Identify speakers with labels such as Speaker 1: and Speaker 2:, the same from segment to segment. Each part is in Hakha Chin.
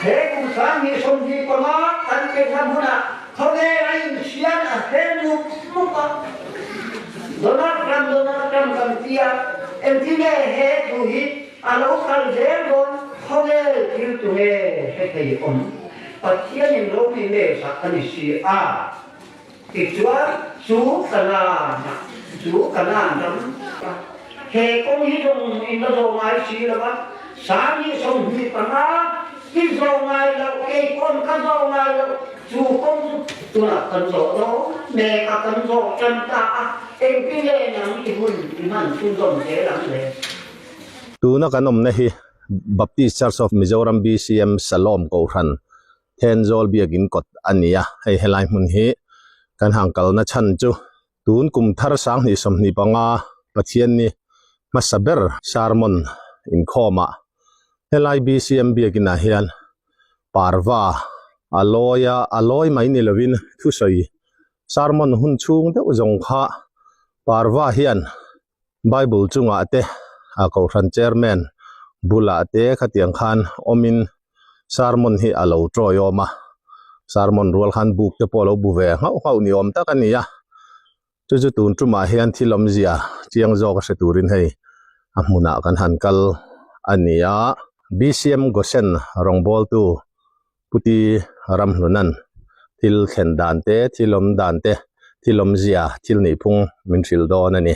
Speaker 1: He kum 2025 kan kenna hmun ah khawvel a in sian a hel mup mup a. Donald Trump Donald Trump kan ti ah engtin nge he thu hi a lo kal zel dawn khawvel thil tu nge hre thei awm. Pathian in ropui me sak ani si a. Tichuan cu Kanaan ah cu Kanaan ram he kong hi zong in na zaw ngai si lo ah sang hi 25 i zaw ngai lo kei kon ka zaw ngai lo cu kong cu tunah kan zaw lo me ka kan zaw tan ta a engti le nang i hun i man chunzom zel ang le.
Speaker 2: Tuna kan awmna hi Baptist Church of Mizoram BCM Salom Kohhran Thenzawl biakinn kawt a ni a, hei helai hmun hi kan hang kalna chhan chu tun kum thar 2025 Pathianni hmasa ber sermon inkhawm ah helai BCM biakinn ah hian parva a lawi a, a lawi mai ni lovin thusawi sermon hun chhung deuh zawng kha parva hian Bible chungah te a kohhran chairman bulah te khatiang khan awmin sermon hi a lo tawi awm a, sermon rual khan buk te pawh a lo bu ve nghauh nghauh ni awm tak a ni a, chu chu tun tumah hian thil awmzia chiang zawk a hre turin hei a hmunah kan han kal a ni a, BCM Gosen rawngbawltu Puti Ramhlunan thil thlen dan te, thil awm dan te, thil awmzia, thil nihphung min hrilh dawn a ni.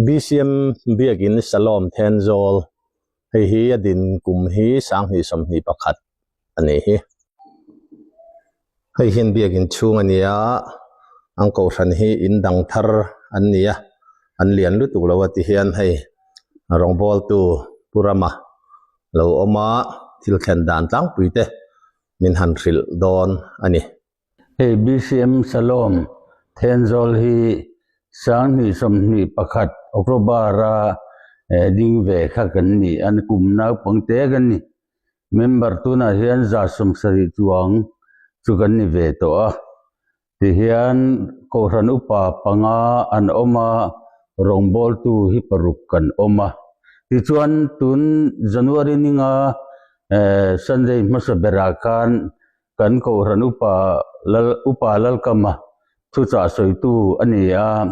Speaker 2: BCM Biakin Salom Thenzawl hei hi a din kum hi 2021 a ni hi. Hei hian biakin chhung a ni a, an kohhran hi in dang thar an ni a, an lian lutuk lo a ti hian hei rawngbawltu Pu Rama lo awm a, thil thlen dan tlangpui te min han hrilh dawn a ni.
Speaker 3: Hei BCM Salom Thenzawl hi 2021 October-a ding ve kha kan ni a, kum naupangte kan ni. Member tunah hian 70 chuang chu kan ni ve tawh a. Tihian Kohhran upa panga an awm a, rawngbawltu hi paruk kan awm a. Tichuan tun January ninga Sunday hmasa berah khan kan Kohhran upa Lal Upa Lalkama thuchah sawitu a ni a.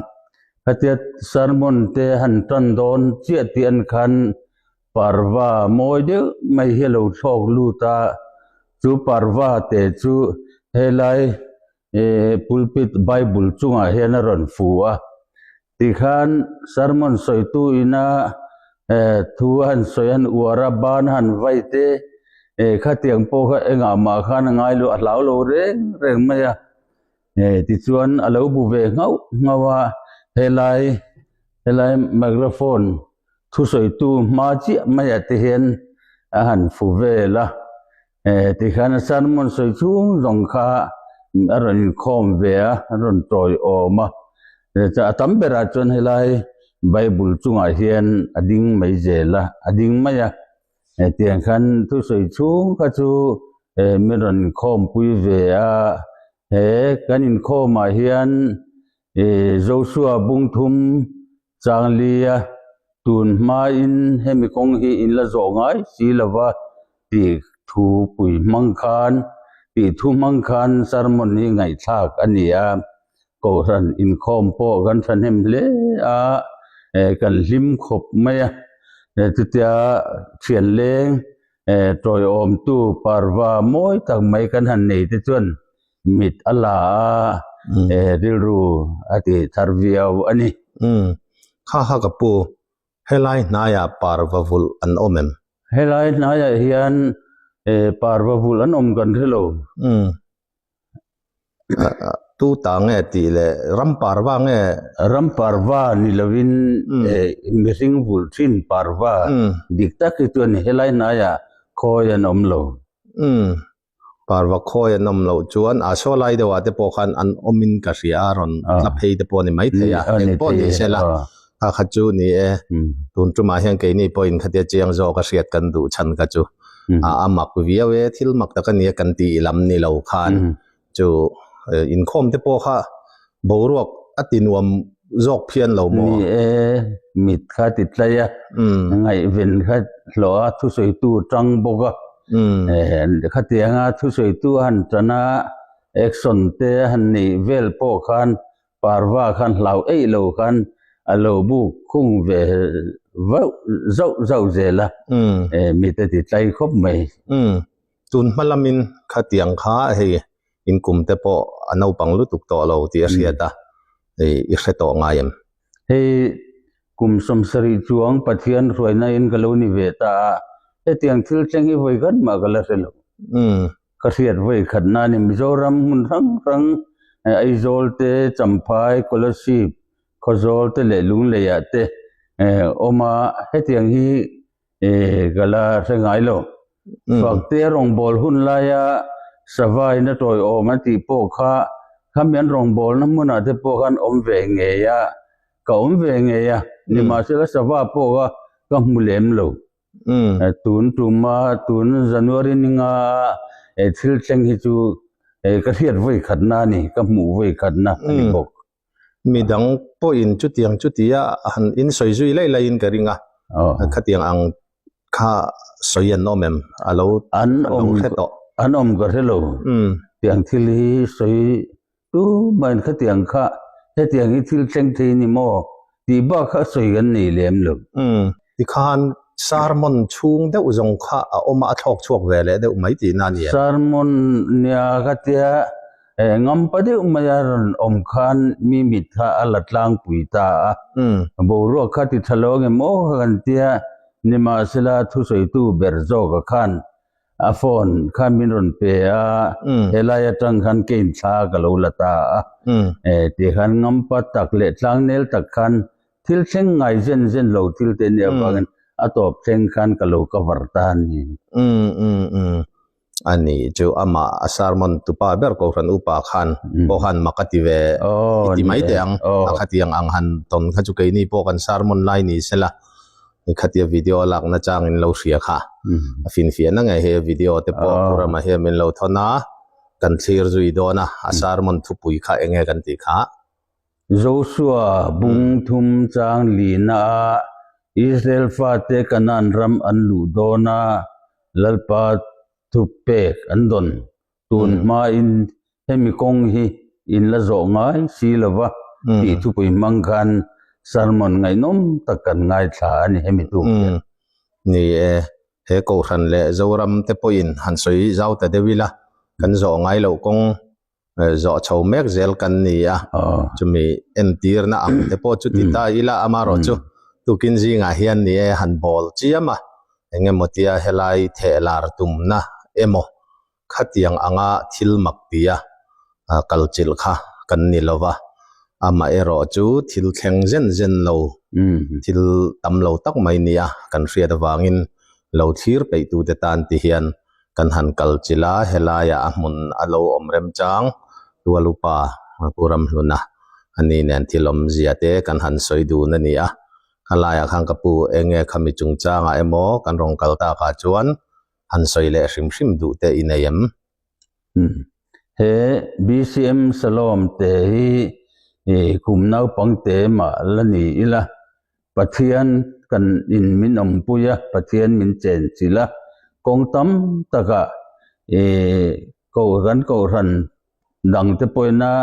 Speaker 3: Khatia sermon te han tan dawn chiah tih an khan Parva mawi deuh mai hi a lo thlawk lut a, chu parva te chu helai eh pulpit bible chungah hian a rawn fu a, tikhan sermon sawitu ina eh thu a han sawi a han uar a, ban a han vai te eh khatiang pawh kha engah mah khan a ngai lo a hlau lo reng reng mai a, eh tichuan a lo bu ve nghauh nghauh a, helai helai microphone Thusawitu hma chiah maiah te hian a han fu vel a, eh tikhian a sermon sawi chhung zawng kha a rawn inkhawm ve a, a rawn tawiawm a, a tam berah chuan helai Bible chungah hian a ding mai zel a, a ding mai a, hetiang khan thusawi chhung kha chu eh min rawn inkhawmpui ve a, he kan inkhawmah hian eh Joshua bungthum Changlia, tun hmain hemi kawng hi in la zawh ngai si lova tih thu pui hmang khan tih thu hmang khan sermon hi ngaihthlak a ni a, Kohhran inkhawm pawh kan thahnem hle a, kan hlim khawp mai a, chutia thian leng tawiawmtu parva mawi tak mai kan han nei te chuan mit a la a, rilru a ti thar viau a ni.
Speaker 2: Umm, kha kha ka pu, helai hnaiah parva vulh an awm em?
Speaker 3: Helai hnaiah hian parva vulh an awm kan hre lo.
Speaker 2: Umm, tu ta nge tih leh ram parva nge?
Speaker 3: Ram parva ni lovin mihring vulh thin parva dik tak hi chuan helai hnaiah khawi an awm lo.
Speaker 2: Umm, Parva khawi an awm loh chuan a saw lai deuh ah te pawh khan an awmin ka hria a rawn tla phei te pawh a ni maithei a, eng pawh ni se la kha kha chu ni e, tun tumah hian keini pawhin khatia chiang zawk a hriat kan duh chhan kha chu a mak viau e, thil mak tak a nia kan tih lam ni lo khan chu inkhawm te pawh kha boruak a ti nuam zawk phian lo maw?
Speaker 3: Ni e, mit kha ti tlai a, ngaihven kha hlawh a, thusawitu tang bawk a. Khatianga thusawitu a han tan a, action te a han neih vel pawh khan parva khan hlau eih lo khan a lo buk khung ve vauh zauh zauh zel a, mite ti tlai khawp mai.
Speaker 2: Tun hma lamin khatiang kha hei in kum te pawh a naupang lutuk tawh lo tih a hriat a, i hre tawh ngai em?
Speaker 3: Hei kum 70 chuang Pathian hruaina in ka lo ni ve ta a, hetiang thil thleng hi vawi khat mah ka la hre lo. Ka hriat vawi khat na ni Mizoram hmun hrang hrang Aizawl te, Champhai, Kolasib, Khawzawl te leh Lunglei ah te awm a, hetiang hi ka la hre ngai lo. Fakte rawngbâwl hun laia sava in a tawiawm a tih pawh kha khami an rawngbâwlna hmunah te pawh khan awm ve ngei a, ka awm ve ngei a, nimahsela sava pawh kha ka hmu lem lo. Tun tuma tun January ninga thil thleng hi chu ka hriat vawi khatna a ni, ka hmuh vawi khatna a ni bawk.
Speaker 2: Midang pawhin chutiang chutia han in sawi zui laih laihin ka ring a, khatiang ang kha sawi an awm em? A lo
Speaker 3: an awm hre tawh. An awm ka hre lo. Tiang thil hi sawi tumahin khatiang kha hetiang hi thil thleng thei ni maw tih bak kha sawi kan nei lem lo.
Speaker 2: Tikhan sermon chhung deuh zawng kha a awm a, a thlawk chhuak ve leh deuh mai tihna a ni em?
Speaker 3: Sermon nia ka tia ngampa deuh maia rawn awm khan mi mit kha a la tlangpui ta a. Boruak kha ti tha lo angem aw kha kan tia, nimahsela thusawitu ber zawka khan A phone khan min rawn pe a, helai atang khan ka inthla ka lo la ta a. Tih khan ngampa tak leh tlangnel tak khan thil thleng ngai zen zen lo thil te nia avangin a tawp thleng khan ka lo cover ta a ni.
Speaker 2: A ni chu amah a sermon tupa ber Kohhran upa khan pawh khan mak a ti ve i ti mai teh ang. A khatiang ang han tawn kha chu keini pawh kan sermon lai ni sela. Khatia video a lakna chang in lo hria kha a finfiahna ngei he video te pawh Pu Rama hian min lo thawn a, kan thlir zui dawn a, a sermon thupui kha eng nge kan tih kha.
Speaker 3: Joshua bung thum chang lina a Israel fate Kanaan ram an luh dawn a, Lalpa thupek an dawn Tun hmain hemi kawng hi in la zawh ngai si lo va tih thupui hmang khan sermon ngaihnawm tak kan ngaithla a ni hemi tuk hian.
Speaker 2: Ni e, he Kohhran leh Zoram te pawhin han sawi zau ta deuh ila, kan zawh ngai loh kawng zawh chho mek zel kan ni a, chumi entirna ang te pawh chu ti ta ila amaherawhchu tukin zingah hian ni e han bawl chiam a, engemaw tia helai theh lar tumna emaw Khatiang anga thil mak tia kal chilh kha kan ni lo va, amaherawh chu thil thleng zen zen lo, thil tam lo tak mai nia kan hriat avangin lo thlir peihtute tan ti hian kan han kal chilh a, helaiah a hmun a lo awm remchang Tual upa Pu Ramhluna ani nen thil awmzia te kan han sawi dun a ni a, khalaiah khan ka pu enge khami chungchangah emaw kan rawn kal takah chuan Han sawi leh hrim hrim duh te i nei em?
Speaker 3: He BCM Salom te hi kum naupang te mah la ni ila, Pathian kan in min awmpui a, Pathian min chen chilh a, kawng tam takah kan kohhran dang te pawhin a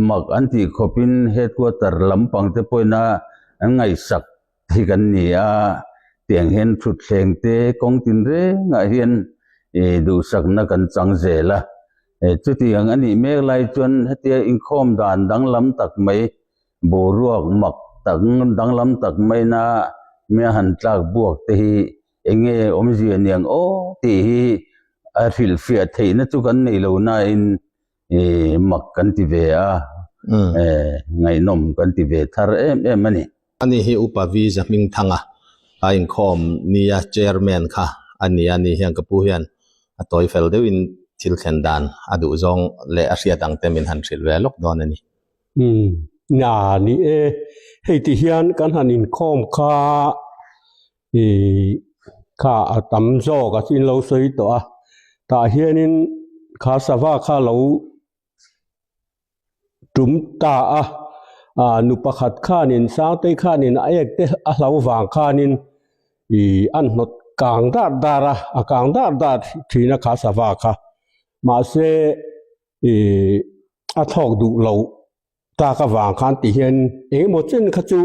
Speaker 3: mak an tih khawpin headquarter lampang te pawhin a an ngaihsak hi kan ni a, tiang hian thutthleng te kawng tin rengah hian ih duhsakna kan chang zel a, chutiang a nih mek lai chuan hetia inkhawm dan danglam tak mai boruak mak tak danglam tak maina mi a han tlak buak te hi eng nge awmzia niang aw tih hi a hrilhfiah theihna chu kan nei lo nain ih mak kan ti ve a, ngaihnawm kan ti ve thar em em a ni.
Speaker 2: Ani hi Upa V Zahmingthanga a inkhawm nia Chairman kha a ni a, ni hian ka pu hian a tawi fel deuhin thil thlen dan a duh zawng leh a hriat ang te min han hrilh ve lawk dawn a ni.
Speaker 4: Umm, na ni e, hei ti hian kan han inkhawm kha ih kha a tam zawk a in lo sawi tawh a, tah hianin kha sava kha lo tum ta a, ah nu pakhat khanin Sangtei khanin a ek te a hlo vang khanin ih an hnawt. kang dar dar a, a kang dar dar thin a kha sava kha. Mahse a thlawk duh lo tak avang khan ti hian engemaw chen kha chu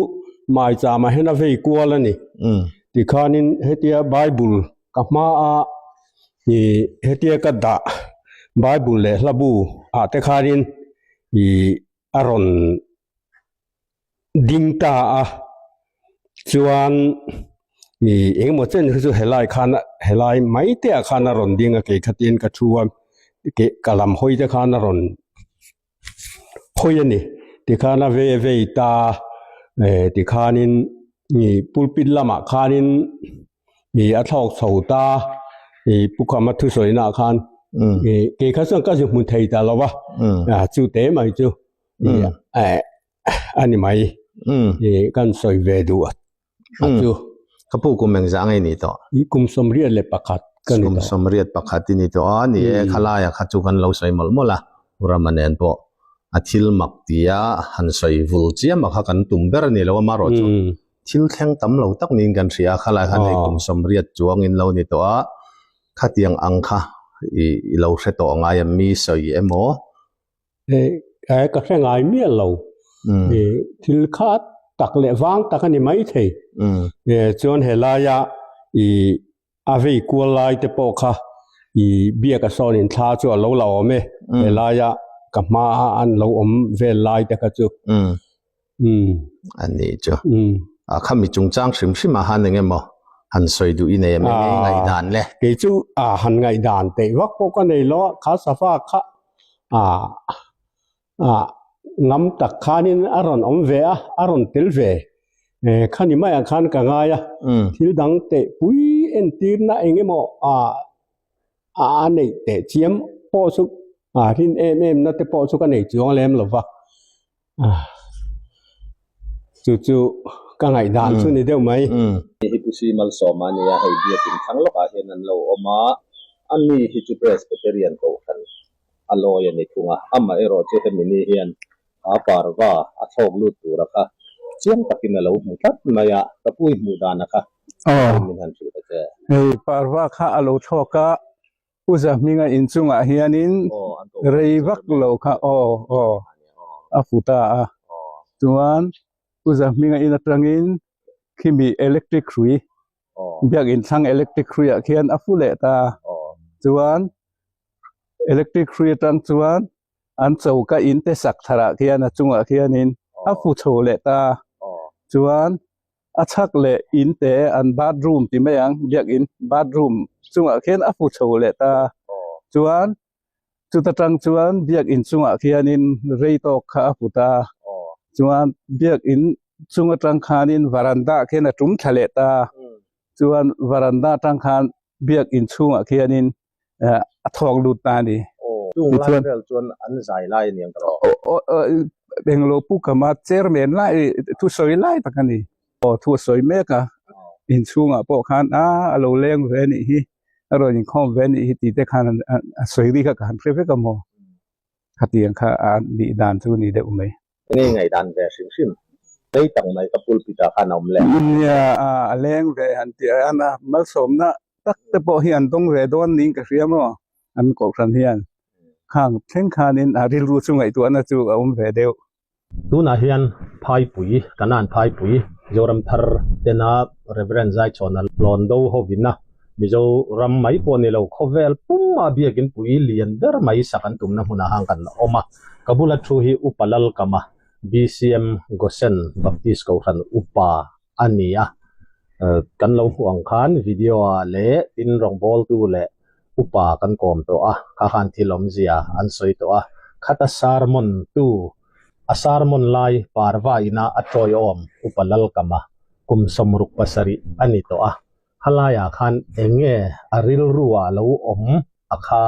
Speaker 4: maicham ah hian a vei kual a ni. Tikhanin hetia Bible ka hma a hetia ka dah Bible leh hlabu ah te khanin a rawn ding ta a chuan ih engemaw chen hi chu helai khan helai mai te ah khan a rawn ding a kei khatin ka thu a keh ka lam hawi te khan a rawn hawi a ni tikhan a vei vei ta eh tikhanin ih pulpit lamah khanin ih a thlawk chho ta ih pu khama thusawi naah khan ih kei kha chuan ka zu hmu thei ta lo va chu te mai chu eh a ni mai ih kan sawi ve duh a chu.
Speaker 2: Ka pu kum engzah ngei ni tawh?
Speaker 4: Ih kum 81 ka ni tawh.
Speaker 2: Kum 81 i ni tawh a ni e khalai a kha chu kan lo sawi mawlh mawlh a Rama nen pawh a thil mak tia han sawi vul chiam a kha kan tum ber a ni lo a marawh chu Thil thleng tam lo tak niin kan hria a, khalai khan hei kum 80 chuang in lo ni tawh a, khatiang ang kha i lo hre tawh ngai a mi sawi emaw?
Speaker 4: Eh, ka hre ngai miah lo. Thil kha tak leh vang tak a ni mai thei. Chuan helaia i A vei kual lai te pawh kha i biak a sawn in thla chu a lo la awm e, he laia ka hma a an lo awm vel lai te kha chu.
Speaker 2: Umm. A ni chu. A kha mi chungchang hrim hrim a han eng emaw han sawi duh i nei em eng nge i ngaihdan le?
Speaker 4: Kei chu a han ngaihdan teih vak pawh ka nei lo a, kha safa kha a Ah, ngam tak khanin a rawn awm ve a, a rawn tel ve. Eh, khani maiah khan ka ngai a, thil dang teh pui entirna eng emaw ah a neih teh chiam pawh chu ah rin em em na te pawh chu ka nei chuang lem lo va. Ah, chu chu ka ngaihdan chu ni deuh mai.
Speaker 2: Hei hi Pu Si Malsawma a nia, hei biakin thlang lawkah hian an lo awm a, ani hi chu Presbyterian Kohhran a lawi a ni thung a, amah erawh chu hemi ni hian a parva a thlawk lut tura kha chiang takin a lo hmu tlat mai a, ka pu i hmuh dana kha
Speaker 5: Aw.
Speaker 2: min han hrilh ta che.
Speaker 5: Hei parva kha a lo thlawk a, Pu Zahminga inchungah hianin rei vak lo kha aw aw a fu ta a, chuan Pu Zahminga in atangin khimi electric hrui biakin thlang electric hruiah khian a fu leh ta chuan electric hrui atang chuan an choka in te sak tharah khian a chungah khianin a fu chho leh ta chuan a chhak leh in te an bathroom ti mai ang biakin bathroom chungah khian a fu chho leh ta chuan Chuta tang chuan biakinn chungah khianin rei tawk kha a hmu ta. Chuan biakinn chung atang khanin varanda ah khian a tum thla leh ta. Chuan varanda atang khan biakinn chhungah khianin a thawk lut ta a ni.
Speaker 2: Chung lai vel chuan an zai lai a ni ang ka rawh.
Speaker 5: Englo pu kama chairman lai thusawi lai tak a ni. Aw thu a sawi mek a, inchhungah pawh khan a a lo leng ve a nih hi. A rawn inkhawm ve a nih hi tih te khan a sawi ri kha ka han hre vek a maw? Khatiang kha a nih dan chu a ni deuh mai.
Speaker 2: Enge ngaihdan ve hrim hrim rei tak mai ka pulpit ah khan a awm leh.
Speaker 5: Nia, a leng ve han tih a a malsawmna tak te pawh hi an dawng ve dawn niin ka hria maw? An kohhran hian khang thleng khanin a rilru chu ngaihtuahna chu a awm ve deuh.
Speaker 2: Tunah hian Phaipui, Kanan Phaipui, Zoram thar tena Rev. Zaichhawna Hlawndo hovina Mizoram mai pawh ni lo khawvel puma biakin pui lian ber mai sak an tumna hmunah hang kan awm a. Ka bula thu hi Upa Lalkama, BCM Gosen Baptist Kohhran Upa a ni a. Kan lo hmuh ang khan video ah leh tin rawngbawltu leh upa kan kawm tawh a, kha khan thil awmzia an sawi tawh a, khata sermon tu a sermon lai parva ina a tawiawm upa Lalkama kum 67 a ni tawh a, khalaiah khan eng nge a rilru ah lo awm a kha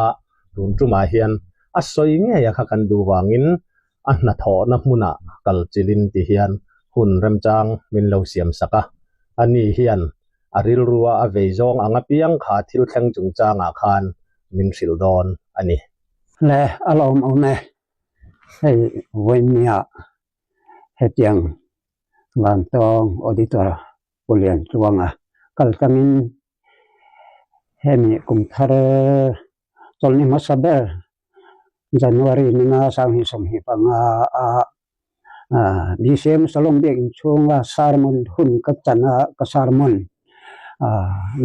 Speaker 2: tun tumah hian a sawi ngei a kha kan duh vangin a hnathawhna hmunah kal chilin ti hian hun remchang min lo siam sak a, ani hian a rilrua a vei zawng ang apiang kha thil thleng chungchangah khan min hrilh dawn a ni.
Speaker 6: Le a lawm awm e, hei vawinia hetiang Vantawng Auditor Pu Liantluanga kal tangin. Hemi kum thar chawlhni hmasa ber January nina 2025 ah BCM Salom biakinn chunga sermon hun ka chan a ka sermon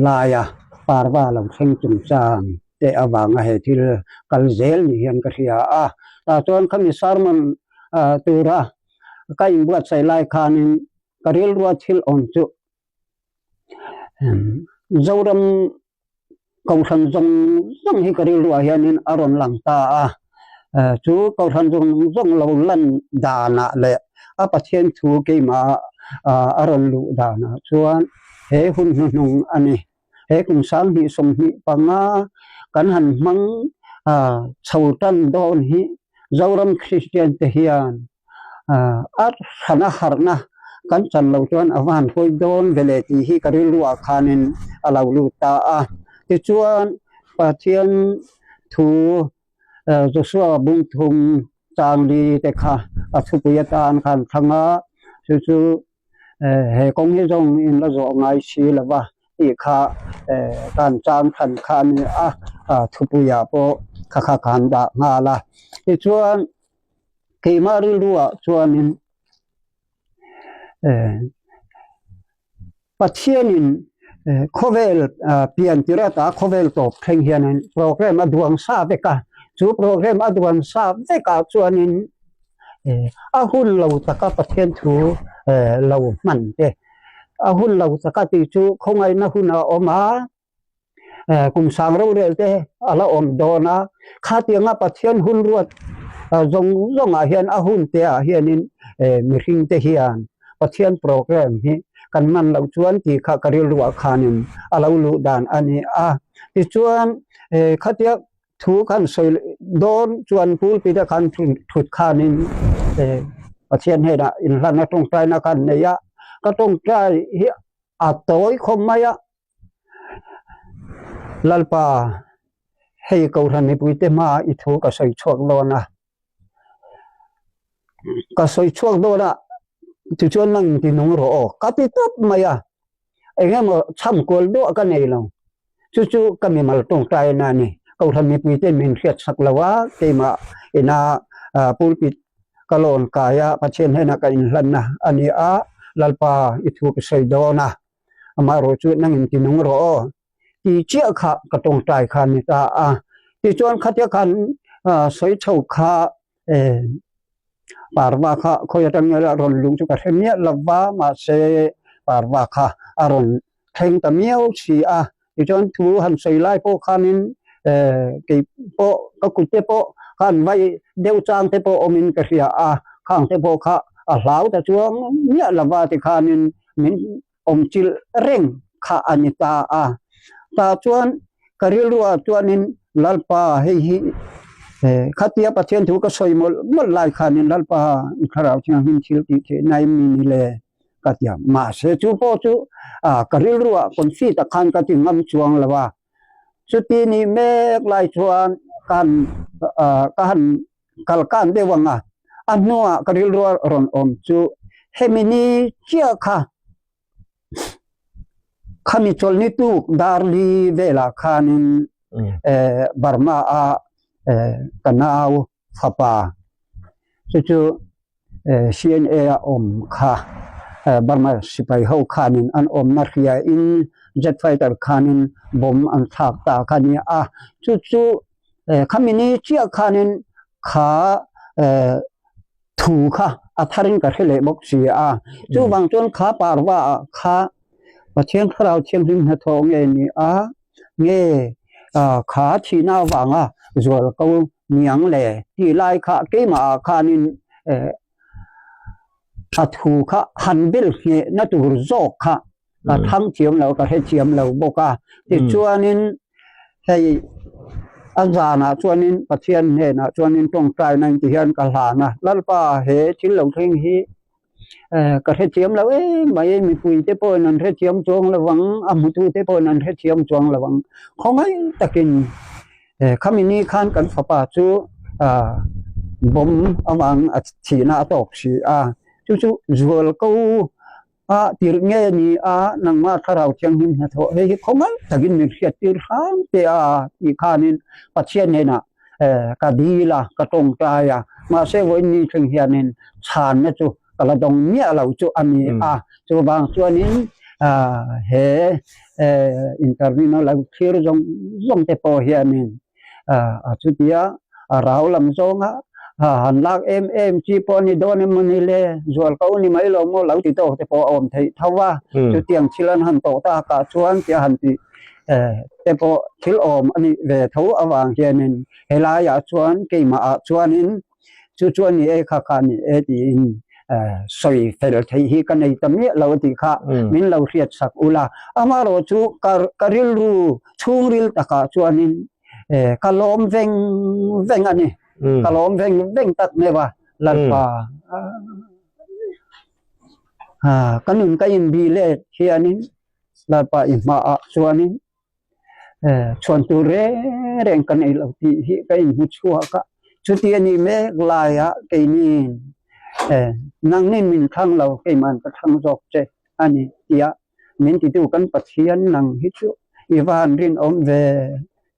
Speaker 6: laia parva lo thleng chungchang te avanga he thil kal zel ni hian ka hria a. Tah chuan khami sermon tura ka inbuatsaih lai khanin ka rilrua thil awm chu Zoram Kohhran zawng zawng hi ka rilruah hianin a rawn lang ta a, chu Kohhran zawng zawng lo lan danah leh a Pathian thu keimah a rawn luh danah chuan he hun hnuhnung a ni. He kum 2025 kan han hmang chho tan dawn hi Zoram Kristian te hian A hrana harhna kan chan lo chuan a va han hawi dawn ve le tih hi ka rilruah khanin a lo lut ta a. Tichuan, Pathian thu Joshua bungthum changli te kha a thupui atan khan thlang a, chu chu he kawng hi zawng in la zawh ngai si lo va tih kha kan chang than kha a ni a, thupuiah pawh kha kha ka han dah nghal a. Tichuan. Keimah rilruah chuanin Pathianin khawvel pian tirh ata khawvel tawp thleng hianin program a duang sa vek a, chu program a duan sa vekah chuanin a hun lo taka Pathian thu lo hman te, a hun lo taka tih chu khawngaihna hun a awm a. Kum sang rorel te a la awm dawn a, khatianga Pathian hun ruat zawng zawngah hian a hun te ah hianin mihring te hian Pathian program hi kan man loh chuan tih kha ka rilruah khanin a lo luh dan a ni a. Tichuan khatia thu khan sawi dawn chuan pulpit a khan thut khanin Pathian hnenah inhlan a tawngtaina khan nei a, ka tawngtai hi a tawi khawp mai a. Lalpa, hei Kohhran mipuite hmaah i thu ka sawi chhuak dawn a. Ka sawi chhuak dawn a, tichuan nang ti nung rawh aw, ka ti tawp mai a. Eng emaw chham kual duah ka nei lo. Chu chu ka mimal tawngtaina a ni. Kohhran mipuite min hriat sak lo a, keimah ina pulpit ka lawn kai a, Pathian hnenah ka inhlanna a ni a, Lalpa i thu ka sawi dawn a. Amaherawh chu nang in ti nung rawh aw ti chiah kha ka tawngtai kha ni ta a. Tichuan khatia khan sawi chho kha parva kha khawi atang nge a rawn luh chu ka hre miah lo va, mahse parva kha a rawn thleng ta miau si a. Tichuan thu han sawi lai pawh khanin kei pawh ka kut te pawh khan vai deuh chang te pawh awmin ka hria a, khang te pawh kha a hlau ta chuang miah lo va tikhanin min awm chilh reng kha a ni ta a. Tah chuan ka rilruah chuanin Lalpa hei hi khatia Pathian thu ka sawi mawlh mawlh lai khanin Lalpa i thlarau thianghlim thil tih theih na em mi ni le ka ti a. Mahse chu pawh chu ka rilruah confi tak khan ka ti ngam chuang lo a. Chuti ni mek lai chuan ka han ka han kal kan deuh ang a, a hnuah ka rilru a rawn awm chu hemi ni chiah kha khami chawlhni tuk darli velah khanin Burma a ka nau fapa chu chu CNA a awm kha Burma sipai ho khanin an awmna hria in jet fighter khanin bomb an thlak ta kha a ni a, chu chu Khami ni chiah khanin kha thu kha a tharin ka hre leh bawk si a. Chuvang chuan kha parva ah kha Pathian Thlarau Thianghlim hnathawh nge ni a, nge kha thihna avanga zual ko niang le tih lai kha keimah ah khanin a thu kha han bel hnehna tur zawk kha ka thang thiam lo ka hre thiam lo bawk a tichuanin hei a zanah chuanin Pathian hnenah chuanin tawngtaina in ti hian ka hlan a Lalpa he thil lo thleng hi ka hre thiam lo em mai mipui te pawhin an hre thiam chuang lo vang a hmutu te pawhin an hre thiam chuang lo vang khawngaih takin khami ni khan kan fapa chu bomb avang a thihna a tawk si a chu chu zual ko. Ah tirh nge ni a nangmah thlarau thianghlim hnathawh he hi khongal takin min hriat tir hram te a ti khanin Pathian hnenah ka dil a ka tawngtai a mahse voin ni thleng hianin chhanna chu ka la dong miah lo chu ani a chuvang chuanin he interview na lo thlir zawng zawng te pawh hianin a chutia a rau lam zawnga han lak em em chi pawh ni dawn emaw ni le zual ko ni mai lo maw lo ti tawk te pawh a awm theih tho a chutiang thil an han tawh takah chuan tia han tih te pawh thil awm a nih ve tho avang hianin helaiah chuan keimahah chuanin chu chu a ni e kha kha a ni e tiin sawi fel theih hi ka nei ta miah lo a tih kha min lo hriat sak ula amaherawh chu ka ka rilru chhungril takah chuanin ka lawm veng veng a ni ka lawm veng veng tak meuh a Lalpa ka nun ka inbih let hianin Lalpa i hmaah chuanin chhuan tur reng reng ka nei lo tih hi ka inhmu chhuak a, chuti a nih mek laiah keini nangnin min thlang lo keiman ka thlang zawk che a ni tia min titu kan Pathian nang hi chu i van rinawm ve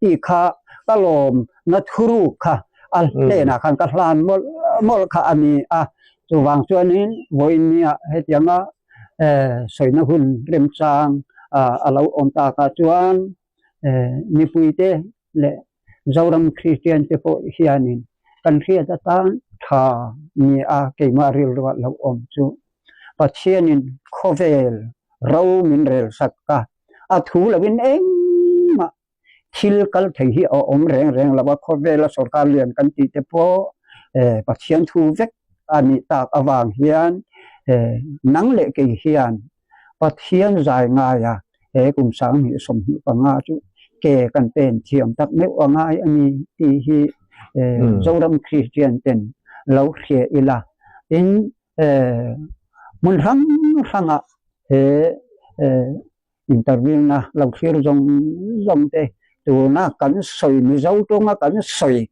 Speaker 6: tih kha ka lawm na thuruk kha a hlenah khan ka hlan mawlh mawlh kha a ni a, chuvang chuanin vawiin hetianga sawina hun remchang a lo awm takah chuan mipuite leh Zoram Kristian te pawh hianin kan hriat atan tha ni a keimah rilruah lo awm chu Pathianin khawvel ro min rel sak a, a thu loin engmah thil kal thei hi a awm reng reng lo a, khawvela sorkar lian kan tih te pawh Pathian thu vek a nih tak avang hian nang leh kei hian Pathian zai ngaia he kum 2025 chu ke kan pen thiam tak meuh a ngai a ni tih hi Zoram Kristian ten lo hria ila. Tin, hmun hrang hrangah he Interview na lo thlir zawng zawng te tuna kan sawi Mizo tawnga kan sawi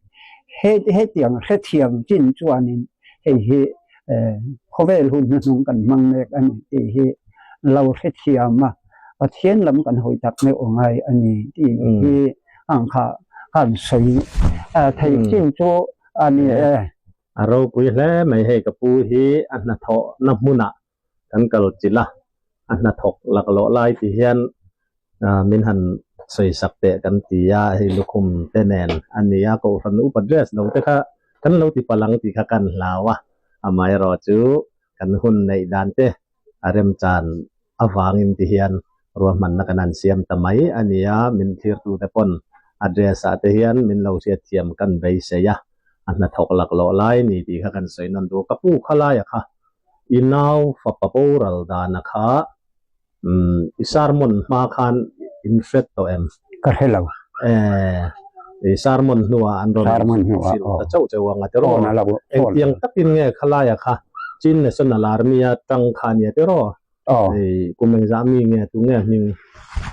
Speaker 6: hetiang hrethiam chin chuanin hei hi khawvel hun hnuhnung kan hmang mek a ni tih hi lo hrethiam a, Pathian lam kan hawi tak meuh a ngai a ni tih hi ang kha kan sawi theih chin chu a ni e.
Speaker 2: A ropui hle mai hei ka pu hi a hnathawhna hmunah kan kal chilh a, a hnathawk laklawh lai ti hian min han sawi sak teh kan ti a, hei lukhum te nen a ni a, kohhran upa dress lo te kha kan lo ti palh ang tih kha kan hlau a, amaherawh chu kan hun neih dan te a remchan avangin ti hian ruahmanna kan han siam ta mai a ni a, min thlirtute pawn a dress ah te hian min lo hriatthiam kan beisei a, a hnathawk laklawh lai ni tih kha kan sawi nawn duh, ka pu khalaia kha I nau fapa boral dana kha i sermon hma khan in hret tawh em?
Speaker 6: Ka hre lo.
Speaker 2: Eh, i sermon hnuah an rawn hrilh ta chauh chauh ang a tiraw? Engtiang takin nge khalaia kha Chin National Army a tang kha nia tiraw? Kum engzah mi nge tu nge hming?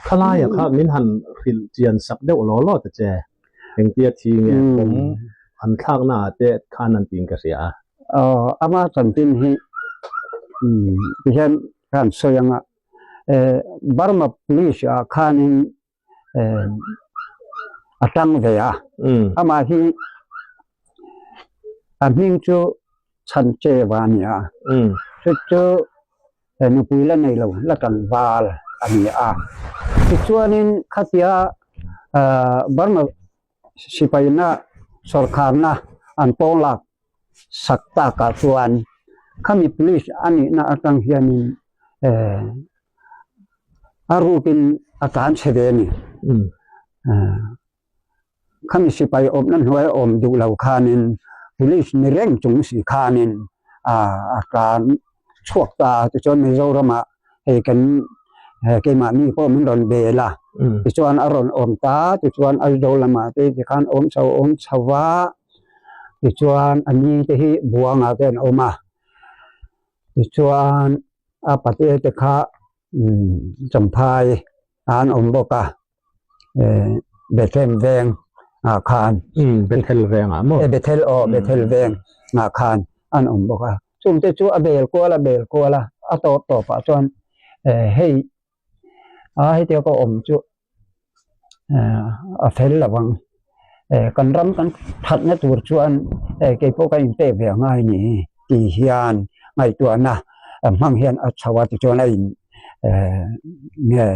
Speaker 2: Khalaia kha min han hrilh chian sak deuh law law ta che. Engtia thi nge pawm an thlakna ah te khan an tiin ka hria a.
Speaker 6: Ama chanchin hi tihian kan sawi ang a, Burma police ah khanin a tang ve a, amah hi a hming chu Chhancheva a ni a, chu chu nupui la nei lo la tlangval a ni a. Tichuanin khatia Burma sipaina sawrkharna an pawnglak sak takah chuan khami police a nihna atang hianin a rukin a tlan chhe ve a ni. Khami sipai awmna hnuai awm duh lo khanin police ni reng chung si khanin a tlan chhuak ta a tichuan Mizoramah hei kan keimahni pawh min rawn bel a tichuan a rawn awm ta tichuan Aizawl lamah te tikhan awm chho awm chho va tichuan a ni te hi Buangah te an awm a tichuan a pate te kha Champhai ah an awm bawk a. Bethlehem veng ah khan
Speaker 2: Bethel veng ah maw?
Speaker 6: Bethel aw Bethel veng ah khan an awm bawk a. Chungte chu a bel kual a bel kual a. a tawp tawp ah chuan hei a hetiang ka awm chu a fel lo ang kan ram kan thatna tur chuan keipawh ka inpek ve angai a ni tih hian ngaihtuahna hmang hian a chho a tichuan a in nge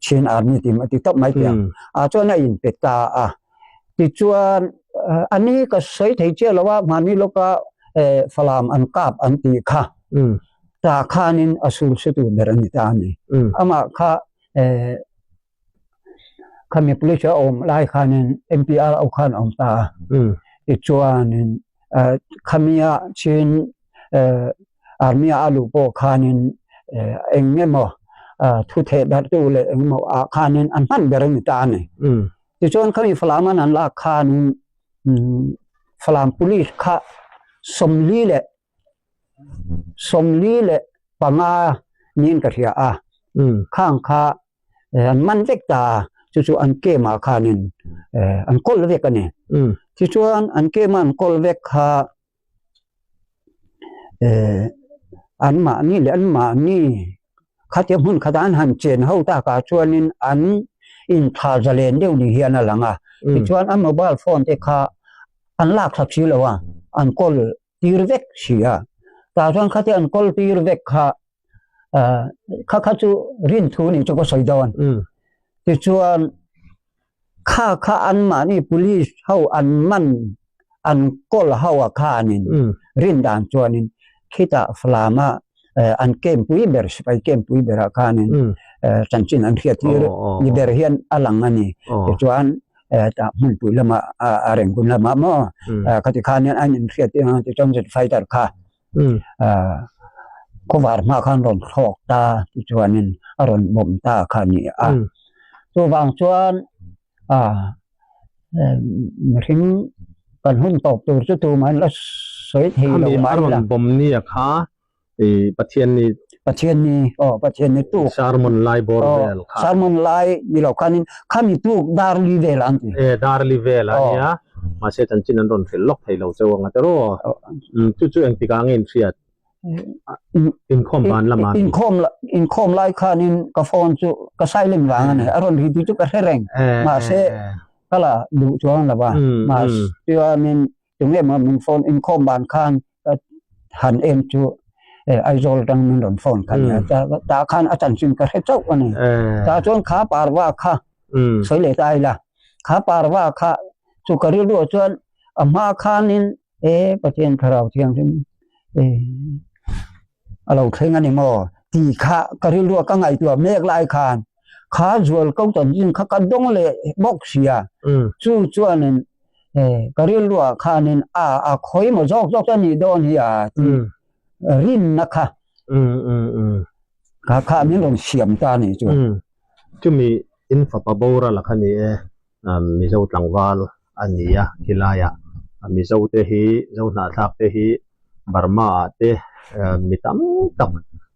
Speaker 6: Chin Army tih a ti tawp mai thei ang ah chuan a inpe ta a tichuan a ni ka sawi thei chiah lo a mahni lawka Falam an kap an tih kha tah khanin a sul hre tur ber a ni ta a ni amah kha Khami police a awm lai khanin MPR au khan a awm ta a. Tichuanin khamia Chin army a luh pawh khanin eng emaw thu theh darhtu leh eng emaw ah khanin an hman ber a ni ta a ni. Tichuan khami Falam an han lak khanin Falam police kha 45 niin ka hria a, khang kha an man vek ta a, chu chu an camp ah khanin an kawl vek a ni. Tichuan an camp a an kawl vek kha anmahni leh anmahni khatia hmun khatah an han chen ho takah chuanin an inthla zalen deuh ni hian a lang a, tichuan a mobile phone te kha an lak thlap si lo a, an kawl tir vek si a, tah chuan khatia an kawl tir vek kha kha kha chu rin thu nih chu ka sawi dawn. Tichuan kha kha anmahni police ho an man an kawl ho a khanin rin dan chuanin khitah Falam-a an camp pui ber sipai camp pui berah khanin chanchin an hriat tir ni ber hian a lang a ni. Tichuan tah hmunpui lamah a Rangoon lamah maw khati khanin an inhriat tir ang tichuan jet fighter kha khawvar hma khan rawn thlawk ta tichuanin a rawn bawm ta kha a ni a. Chuvang chuan mihring kan hun tawp tur chu tumah la sawi thei lo mai la.
Speaker 2: A rawn bawm nia kha Pathian ni
Speaker 6: Pathian ni aw Pathian ni tuk
Speaker 2: sermon lai bawr vel kha
Speaker 6: sermon lai ni lo khanin khami tuk darli vel an ti
Speaker 2: e darli vel a nia mahse chanchin an rawn hrilh lawk thei lo cheu anga tero chu chu engtik ah nge in hriat inkhawm ban lama
Speaker 6: inkhawm inkhawm lai khanin ka phone chu ka silent vang ani a rawn ri tu chu ka hre reng mahse kala duh chuang lova mahse chuanin Tunge maw min phone inkhawm ban khan ka han em chu Aizawl atang min rawn phone kha nia tah khan a chanchin ka hre chauh a ni. Tah chuan kha parva kha sawi leh ta ila kha parva kha chu ka rilru ah chuan a hma khanin e Pathian Thlarau Thianghlim e a lo thleng a ni maw tih kha ka rilru ah ka ngaihtuah mek lai khan kha zual ko chanchin kha ka dawng leh bawk sia chu chuanin ka rilru ah khanin a a khawi maw zawk zawk chuan nih dawn hi a tih rinna kha kha kha min rawn siam ta a nih chu.
Speaker 2: Chumi in fapa boral a kha ni e, Mizo tlangval a ni a khilaiah Mizo te hi Zohnahthlak te hi Burma ah te mi tam tak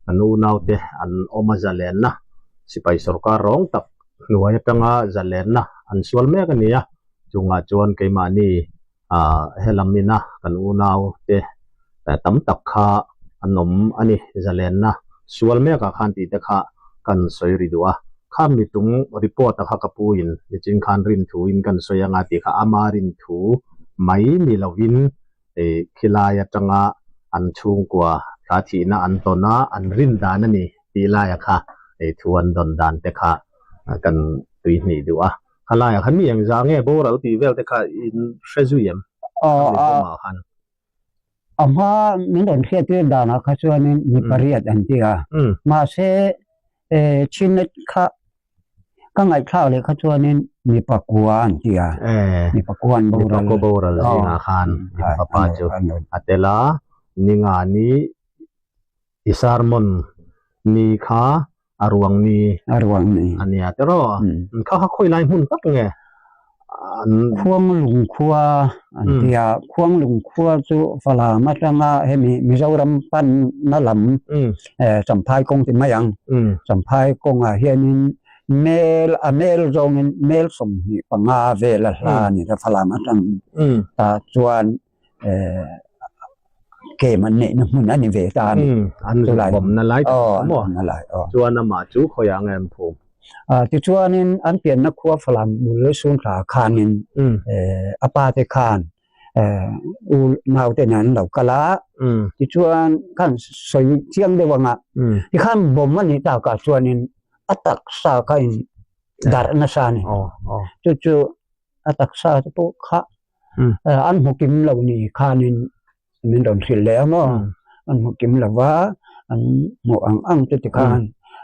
Speaker 2: an unau te an awm a zalenna sipai sorkar rawng tak hnuai atanga zalenna an sual mek a ni a. Chungah chuan keimahni ah helam ina kan unau te tam tak kha an awm a ni. Zalenna sual mekah khan tih te kha kan sawi ri duh a. Kha mitung report a kha ka pu in nichin khan rin thu in kan sawi anga tih kha ama rin thu mai ni lovin khilai atanga an chhungkua thla thihna an tawn a, an rin dan a ni tih laia kha thu an dawn dan te kha kan tuihnih duh a. Khalaiah khan mi engzah nge boral tih vel te kha in hre zui em?
Speaker 6: Aw a a hma min rawn hriat tir danah kha chuanin mi pariat an ti a mahse chin kha ka ngaihthlak leh kha chuanin mi pakua an ti a mi pakua an boral
Speaker 2: mi pakua boral zingah khan mi fapa chu a tel a ninga ni I sermon ni kha a ruang ni
Speaker 6: a ruang ni
Speaker 2: a nia tiraw kha kha khawi lai hmun tak nge an
Speaker 6: Khuanglung khua an ti a Khuanglung khua chu Falam atanga hemi Mizoram panna lam Champhai kawng ti mai ang Champhai kawngah hianin mel a mel zawngin mel 25 vel a hla a ni ta Falam atang tah chuan. Game an neihna hmun an i ve ta ani.
Speaker 2: An bawmna lai
Speaker 6: tak maw? Na lai.
Speaker 2: Chuan amah chu khawiah nge an phum?
Speaker 6: Tichuanin an pianna khua Falam bul Sunhla khanin a pa te khan u naute nen an lo kal a. Tichuan khan sawi chiang deuh anga tikhan bawm a nih takah chuanin a taksa kha in darh nasa a ni. Chu chu a taksa te pawh kha an hmu kim lo ni khanin min rawn hrilh leh a maw an hmu kim lo va an hmuh ang ang chu tikhan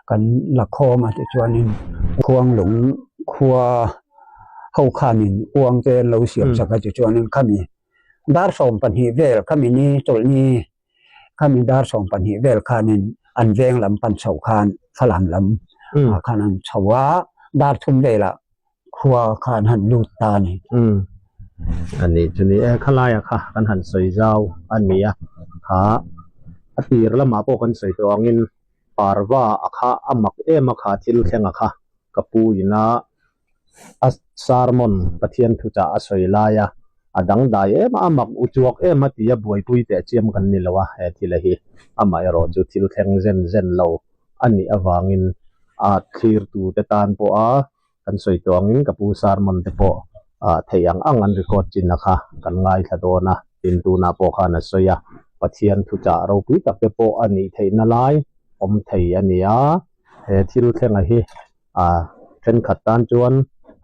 Speaker 6: kan la khawm a tichuanin khuanglung khua ho khanin uang te an lo siam sak a tichuanin khami dar 12 vel khami ni chawlhni khami dar 12 vel khanin an veng lam pan chhoh khan Falam lam ah khan an chho a dar 3 velah khua kha an han lut ta a ni.
Speaker 2: A nih chu ni e, khalaia kha kan han sawi zau a ni a, kha a tir lamah pawh kan sawi tawh angin parva a kha a mak em a kha thil thleng a kha ka pu ina a sermon Pathian thuchah a sawi lai a, a dangdai em a, a mak uchuak em a tia buaipui teh chiam kan ni lo a he thil a hi, amaherawh chu thil thleng zen zen lo a nih avangin a thlirtute tan pawha kan sawi tawh angin ka pu sermon te pawh theih ang ang an record chin a kha kan ngaithla dawn a, tin tunah pawh khan a sawi a, Pathian thuchah ropui tak te pawh a nih theihna lai awm thei a ni a, he thil thlenga hi thenkhat tan chuan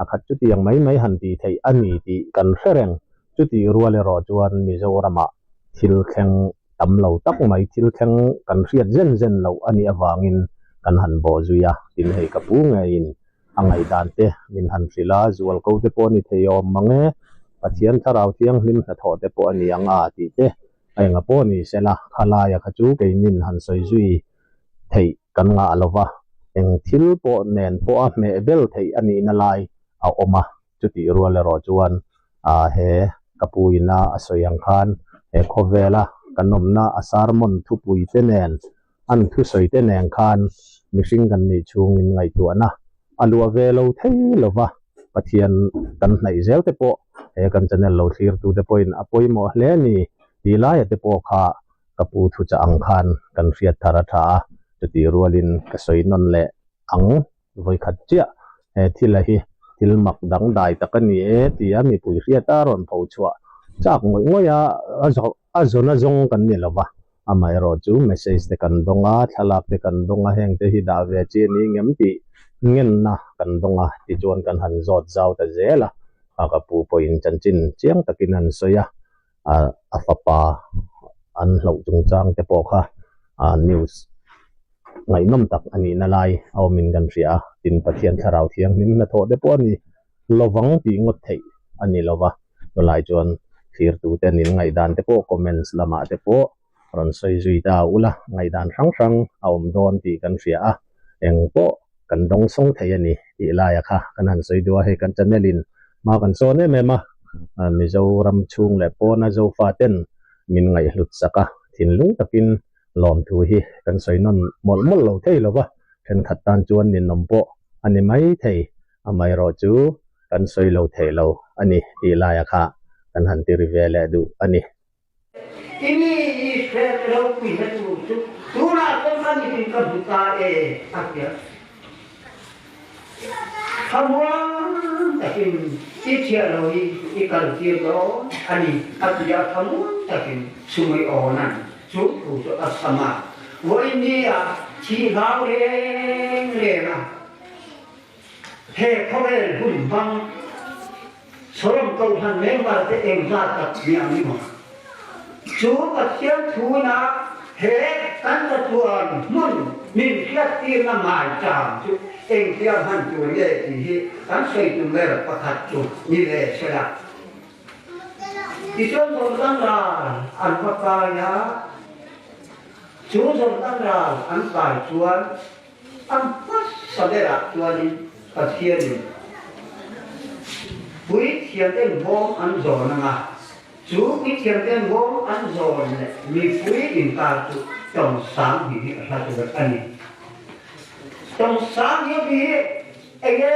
Speaker 2: a khat chutiang mai mai han tih theih a ni tih kan hre reng, chutih rual erawh chuan Mizoramah thil thleng tam lo tak mai thil thleng kan hriat zen zen loh a nih avangin kan han bawh zui a, tin hei ka pu ngeiin a ngaihdan te min han hrilh a, zual ko te pawh a ni thei awm mang e, Pathian Thlarau Thianghlim hnathawh te pawh a ni ang a tih te a enga pawh ni sela, khalaia kha chu keinin han sawi zui theih kan ngah lo va, eng thil pawh nen pawha hmeh bel theih a nihna lai a awm a, chutih rual erawh chuan he ka pu ina a sawi ang khan he khawvela kan awmna a sermon thupui te nen an thusawi te nen khan mihring kan nih chhungin ngaihtuahna a luah ve lo thei lo va, Pathian kan hnaih zel te pawh he kan channel lo thlirtu te pawhin a pawimawh hle a ni tih laia te pawh kha ka pu thuchah ang khan kan hriat thar a tha a, chutih rualin ka sawi nawn leh ang vawikhat chiah. He thil a hi thil mak dangdai tak a ni e tia mipui hriat a rawn pho chhuah chak ngawih ngawih a, a zawn a zawng kan ni lo va, amaherawh chu message te kan dawng a, thlalak te kan dawng a, heng te hi dah ve chi a ni ngem tih ngenna kan dawng a, tichuan kan han zawt zau ta zel a, ka pu pawhin chanchin chiang takin an sawi a. a fapa an hlauh chungchang te pawh kha news ngaihnawm tak a nihna lai a awmin kan hria a, tin Pathian thlarau thianghlim hnathawh te pawh a ni lovang tih ngawt theih a ni lova, chulai chuan thlirtute nin ngaihdan te pawh comments lamah te pawh rawn sawi zui ta ula, ngaihdan hrang hrang a awm dawn tih kan hria a, eng pawh kan dawng sawng thei a ni tih laia kha kan han sawi duh a, hei kan channel in hma kan sawn em em a, Mizoram chhung leh pawna Zofa ten min ngaihhlut sak a, thinlung takin lawmthu hi kan sawi nawn mawlh mawlh lo thei lo va, thenkhat tan chuan ninawm pawh a ni mai thei, amaherawh chu kan sawi lo thei lo a ni tih laia kha kan han ti ri ve leh duh a ni.
Speaker 1: I mi Israel te ropui na tur chu tunah chuan ka mitin ka hmu ta e, a ti a. Thlamuan takin i thiah lo hi i kaltir dawn a ni, a ti a. Thlamuan takin Sumiawnan chu thu chu a sam a, Vawiin ni ah thih hlau reng reng a. He khawvel hun hmang Solom Kohhran member te engzat tak ni ang i maw? Chu Pathian thuna he kan chatuan hmun min hriattirna ngaichang chu engtia hman tur nge tih hi kan sawi tum ber pakhat chu ni ve sela. Tichuan Jordan ral an va kai a, chu Jordan ral an kai chuan A hmasa berah chuanin Pathianin puithiamten bawm an zawn ang a, chu puithiamten bawm an zawn leh mipui inkar chu tawng sang hi hi a hla tur a ni. Tawng sang hi hi enge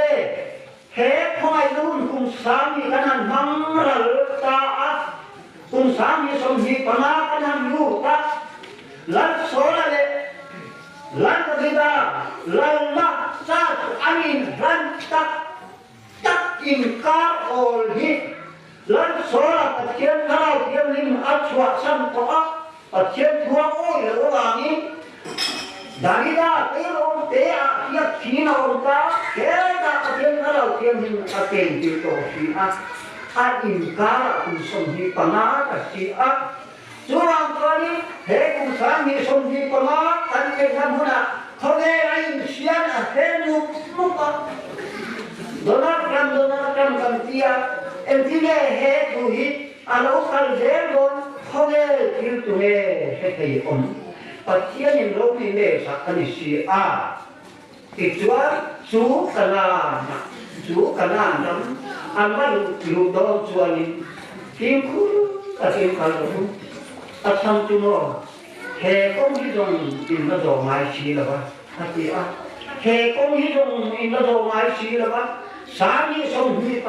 Speaker 1: he khawngaihna hun kum sang hi kan han hmang ral ta a, kum sang hi 25 kan han lut a. Lalnak church an in hlan tak tak in kar awl hi Lalsawl ah Pathian Thlarau Thianghlim a chuahsan tawh ah Pathian thu a awi lo avangin Davida terawm te ah hiak thin a um ta hetah Pathian Thlarau Thianghlim a ken ti tawh si a a inkar ah kum 25 a si a Curuang chuan in he kum 25 kan theihna hmun ah khawvel a in sian a hel mup mup a Donald Trump Donald Trump kan ti a engtin nge he thu hi a lo kal zel dawn khawvel thil tu nge hre thei awm Pathian in ropui me sak ani si a tichuan chu Kanaan chu Kanaan ram an va luh dawn chuanin fimkhur takin kal rawh u. A chhan chu maw he kawng hi zawng in la zawh ngai si lo a, a ti a. He kawng hi zawng in la zawh ngai si lo a, 25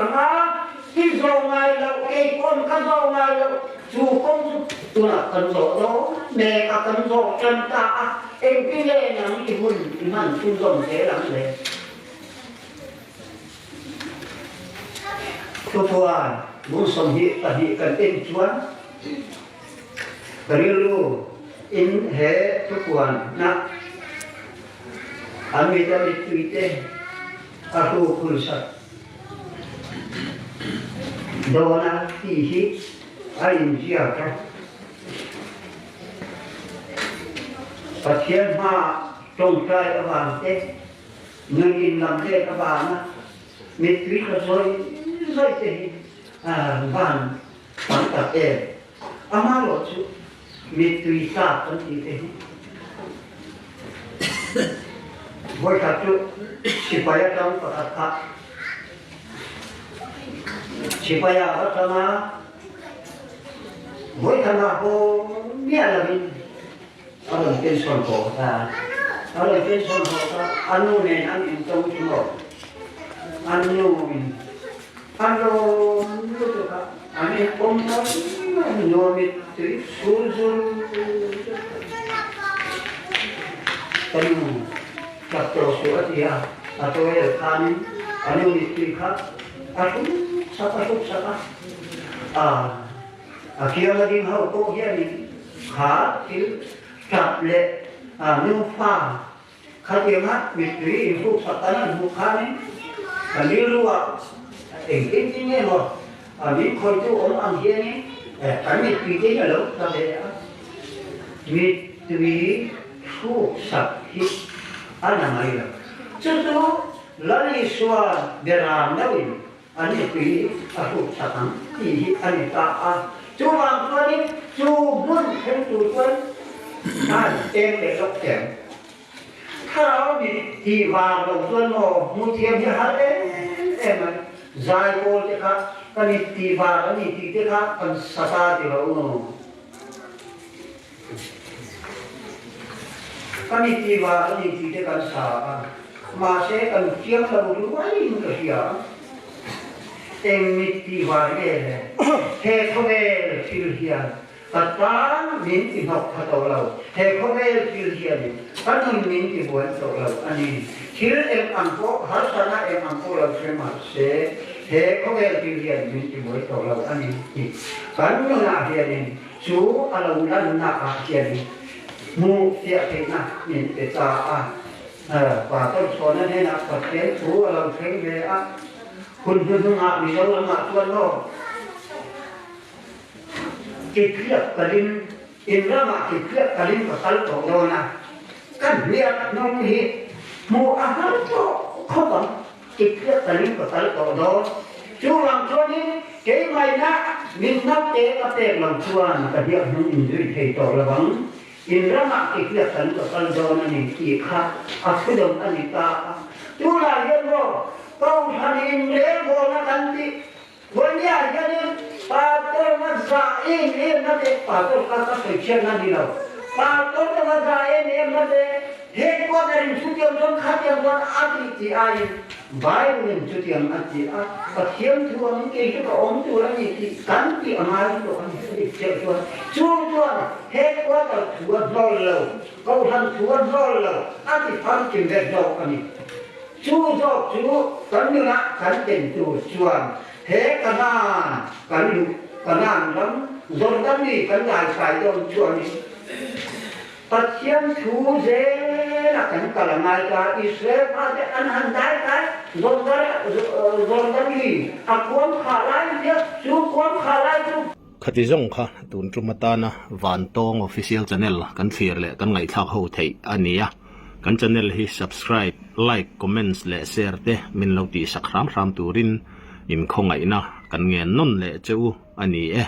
Speaker 1: i zawh ngai lo, kei pawn ka zawh ngai lo, chu kawng chu tunah kan zawh dawn mek a, kan zawh tan ta a, engtin nge nang i hun i hman chhunzawm zel ang le? Thupuan bung 22 kan en chuan ka rilru in he thupuan na an mit a mittui te a hru phul sak dawn a tih hi a inziak a. Pathian hmaah tawngtai avang te, nun in lam let avanga mittui tla zawi zawi te hi van tam tak em. Amaherawh chu mittui tlak kan tih te hi vawikhat chu sipai atang pakhat kha sipai ah va tang a, vawikhat ah haw miah lovin a rawn pension haw ta a rawn pension haw ta a nu nen an intawng chu maw an nu in a lawm lutuk a an inpawm mai mai nuam i tui sur zur ka nu tap tawh suh a ti a a tawel khanin a nu mittui kha a hruk sak a hruk sak a a A kiang a ding ho pawh hianin kha thil tap leh nufa khatianga mittui inhruksak an han hmuh khanin kan rilru ah engtin tin nge maw min khawitu awm ang hianin kan mittui te hi a lo tla ve a. Mittui hruksak hi a na ngai lo. Chu chu Lal Isua beram loin An mipui a hruk chak ang tih hi a ni ta a. Chuvang chuanin chu hmun thleng tur chuan an eng leh lawk em? Thlarau mit tih vang lo chuan maw hmu thiam hi a har em em mai. Zai pawl te kha ka mit tih vang a ni tih te kha kan sa ta ti lo maw? Ka mit tih vang a ni tih te kan sa a, mahse kan chiang lo ruaiin ka hria. Eng mit tih vang nge le? He khawvel thil hian ka tan min ti hnawk tha tawh lo, he khawvel thil hianin ka nun min ti buai tawh lo a ni. Thil eng ang pawh, harsatna eng ang pawh lo hre mahse he khawvel thil hian min ti buai tawh lo a ni tih kan nunah hianin Cu a lo lannak ah hian hmuh fiah theihnak min pe caah Pastor Chhawna hnenah Pathian thu a lo thleng ve a. Hun hnuhnung ah Mizoram ah chuan maw Kikriak kalin in ram ah Kikriak kalin ka kal tawh dawn a, ka hniak hnung hi hmuh a har tawh khawp ang. Tikriat talin ka kal tawh dawn. Chuvang chuanin keimahina min naute ka pek lo chuan ka hniak hnung in zui thei tawh lo ang. In ramah tikriat talin ka kal dawn a ni tih kha a thudawn a ni ta a. Tunah hian maw Kohhran inrelbawlna kan tih Vawinia hianin Pastor na za em em na te, Pastor kha ka sawi chhiatna ni lo, Pastor te na za em em na te, headquarter in chutiang chuan khatiang chuan a tih tih aiin. Bible in chutiang a ti a, Pathian thu angin kei chu ka awm tur a ni tih kan tih a ngai lutuk a ni. Dik chuan chu chuan headquarter thu a hnawl lo, kohhran thu a hnawl lo, a ti famkim vek zawk a ni. Chu zawk chu kan nunah kan ken tur chuan he Kanaan kan luh, Kanaan ram Jordan mi kan laisai dawn chuanin Pathian thu zela kan kal a ngai ta. Israel fate an han dai kai Jordan lui a kuam khah lai nia, chu kuam khah lai chu.
Speaker 2: Khati zawng kha tun tum atana Vantawng Official Channel kan thlir leh kan ngaihthlak ho theih a ni a. Kan channel hi subscribe, like, comments leh share te min lo tihsak hram hram turin inkhawngaihna kan ngen nawn leh che u a ni e.